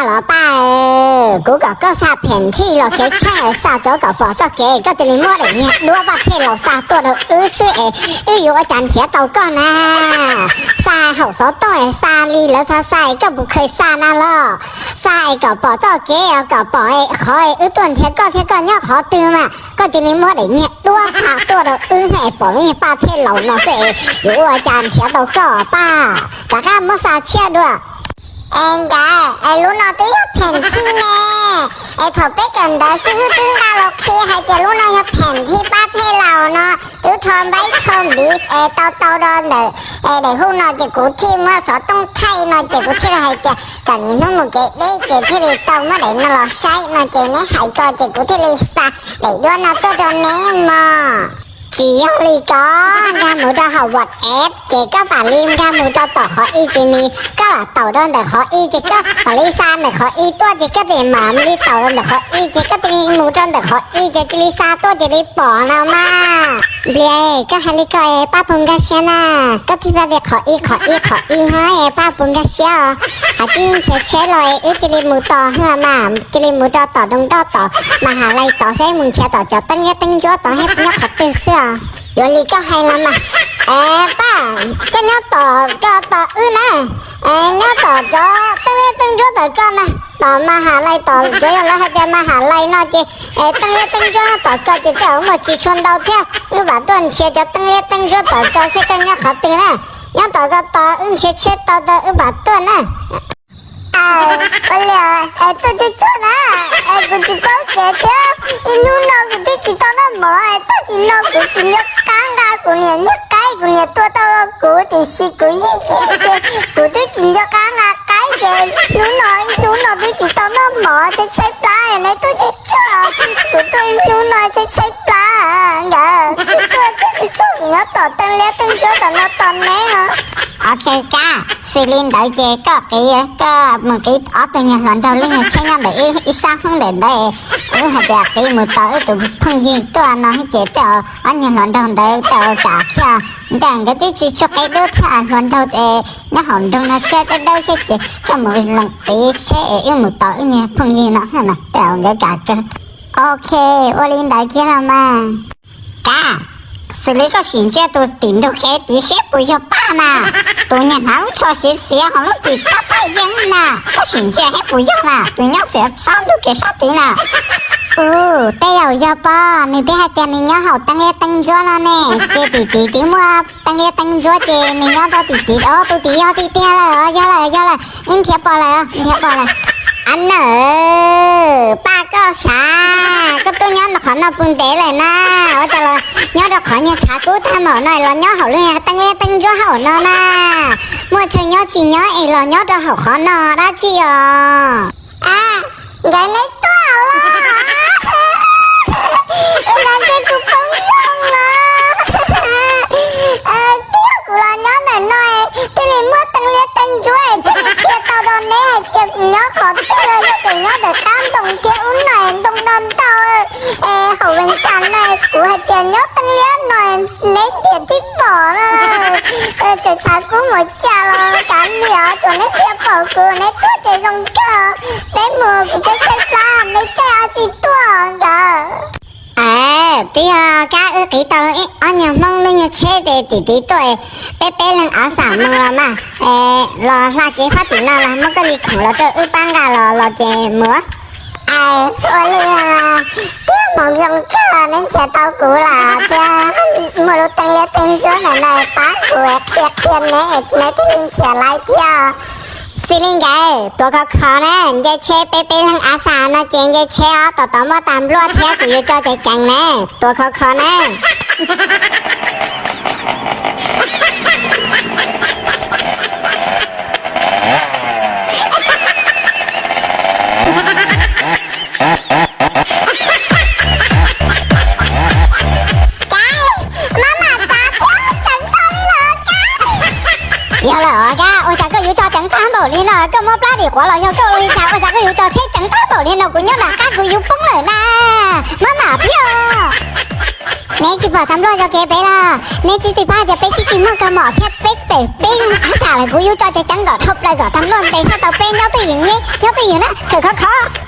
Los paj, kuv kom koj xa pheem thij los kev tsheej, xa cov kom pom txoj kev, koj cia li muab daim niag duab paj thej laus xa tuaj rau wb xwb es wb yuav ua cas nrhiav tau koj na. Xa haum xov tooj es xa li lawv xa xa es koj puas kheev xa na los? Xa es kom pom txoj kev, kom pom qhov wb tuaj nrhiav koj thiab koj nyob qhov twg mas koj cia li muab daim niag duab xa tuaj rau wb es pom lub niag paj thej laus no xwb es yuav ua cas nrhiav tau koj paj. Rov qab muab xa tshiab dua. Es nkawd, es lub no twb yog pheem thij ne. Es thaum peb kawm ntawv xib hwb twb nqa los qhia hais tias lub no yog pheem thij paj thej laus no, twb rho npaib rho npiv es tau tau rau ntawm es daim hu no ces kuv thiaj muab xov tooj thaij no ces kuv thiaj li hais tias kom niaj hnub mus kev deb ces thiaj li tau muab daim no los saib no ces neb hais ko ces kuv thiaj li xa daim duab no tuaj rau neb mog. Tsis yog li ko, nkag mus rau hauv WhatsApp ces koj mam li nkag mus rau tom qhov ib ces nws, koj lam taum rau ntawm qhov ib ces koj mam li xa ntawm qhov ib tuaj ces koj mam li taum rau ntawm qhov ib ces koj cia li mus rau ntawm qhov ib ces cia li xa tuaj ces li pom no mas. Nplias, koj hais li ko es paj puas nkag siab na? Koj thiaj pab tias qhov ib qhov ib qhov ib ho es paj puas nkag siab os? Hais tib nrhiav tsheb los es wb cia li mus tos mas, cia li mus rau tom Doos Doj tom Mas Has Lais tod seb mus nrhiav tom cov teeb liab teeb ntsuab tod seb nyob qhov twg xwb os. Yuav li koj hais los mas. Es paj, koj nyob tom, koj tos wb na. Nyob tom cov teeb liab teeb ntsuab tom koj na, tom Mas Has Lais tom, tsuas yog lawv hais tias Mas Has Lais no ces teeb liab teeb ntsuab tom koj ces tej zaum muaj tsis tshua ntau thiab, wb mam tuaj nrhiav cov teeb liab teeb ntsuab tom koj seb koj nyob qhov twg na. Nyob tom koj tos wb nrhiav tsheb tau tag wb mam tuaj na. Ua li, tuaj tsuag tsuag na, es kuv tsis paub kev thiab, ib hnub no kuv twb tsis tau noj mov, tag kis no kuv tsis nco qab nqa kuv niam nyiaj qaib, kuv niam tua tau los kuv tiam sis kuv yeej yeej ces kuv twb tsis nco qab nqa qaib ces hnub no ib hnub no twb tsis tau noj mov, tshaib tshaib plab, neb tuaj tsuag tsuag, kuv tuaj ib hnub no tshaib tshaib plab, nkawd tuaj tsuag tsuag, kuv nyob tom teeb liab teeb ntsuab tom no tos neb os. Ok Kab, xws li ntawd ces koj qiv, koj mus qiv ob tug niag hluas nraug lub niag tsheb nyob ntawm wb ib sab hoob ntawm ntawd, wb hais tias qiv mus tos wb tus phooj ywg tuaj no ces tej zaum ob niag hluas nraug ntawd tej zaum kam thiab, ntawm nkawd twb tsis tshua qe dub thiab, hluas nraug nyob hauv nroog no siab dawb dawb thiab ces koj mus lees qiv tsheb es wb mus tos wb niag phooj ywg no tej zaum nkawd kam kawg. Ok, ua li ntawd kiag los mas. Kab, xws li koj sim ntsia tus tim ntug kev tid seb puas yog Paj na, tus niag hnav lub tsho xiav xiav ho lub ris tab paj yeeb na, koj sim ntsia seb puas yog na, tus nyob xiav sab ntug kev sab tid na. Ua, tej zaum yog Paj, nws twb hais tias nws nyob hauv teeb liab teeb ntsuab no ne, ces tim tid twb muaj teeb liab teeb ntsuab ces nws nyob rau tim tid. Tus tid yog tiag tiag lawm, yog lawm, yog lawm, wb nrhiav pom lawm, nrhiav pom lawm. Ab nawb, Paj koj sav, koj tuaj nyob qhov no puas ntev lawm na? Ua cas los nyob rau qhov niag tshav kub tag npaum no los nyob hauv lub niag teeb liab teeb ntsuab hauv no na? Muaj chaw nyob tsis nyob es los nyob rau hauv qhov no dab tsi os? Nkawd neb tuaj los, nkawd ntshe tus phooj ywg os. Twb yog kuv los nyob ntawm no, thiaj li muaj teeb liab teeb ntsuab, thiaj li qhia tau rau neb hais tias kuv nyob qhov twg, yog tseem nyob ntawm qab ntoo thiab ub no ntoo ntau ntau, es hauv Vees Cas no kuv hais tias nyob teeb liab no, neb nrhiav tib pom no. Tseem tshav kub mus cas los kav liam, tsuas neb nrhiav pom kuv neb tuaj ces zoo kawg. Neb mus kuv tshaib tshaib plab, neb caij dab tsi tuaj nkawd? Twb yog Kab, wb qiv tau ob niag Hmoob lub niag tsheb ces tim tid tuaj, peb peb leeg av xam mus los mas, los hla kev phab tim no los muab koj li khoom los rau wb pab nqa los los ces mus. Ua li, twb yog hmoov zoo kawg neb nrhiav tau kuv lawm thiab, muaj lub teeb liab teeb ntsuab ntawm no pab kuv qhia qhia neb, neb thiaj li nrhiav laiv thiab. Xws li nkawd tuav khov kho na, nce tsheb, peb peb leeg av xam no ces nce tsheb os, tom tod muaj tas npluaj thiab kuv yuav tso ceev ceev na, tuav khov kho na. Kab, maj mam tsav thiab ceev tau li lawm Kab. Yog lawm os Kab, ua cas koj yuav tso ceev tag npaum li no? Koj muab plab dim quav los yog koj ua li cas ua cas koj yuav tso tsheb ceev tag npaum li no? Kuv nyob nram qab kuv yuav poob lawm na. Maj mam thiab. Neb tsis pom tas npluaj zov kev peb los? Neb tsis tsis paub hais tias peb tsis Tsis muaj kaus mom thiab peb pem peb hab tham lawm, kuv yuav tso cov ceev kom dhau plaws kom tag nplua nte sab tau peb nyob twj ywm, nyob twj ywm na, khawm khov khov.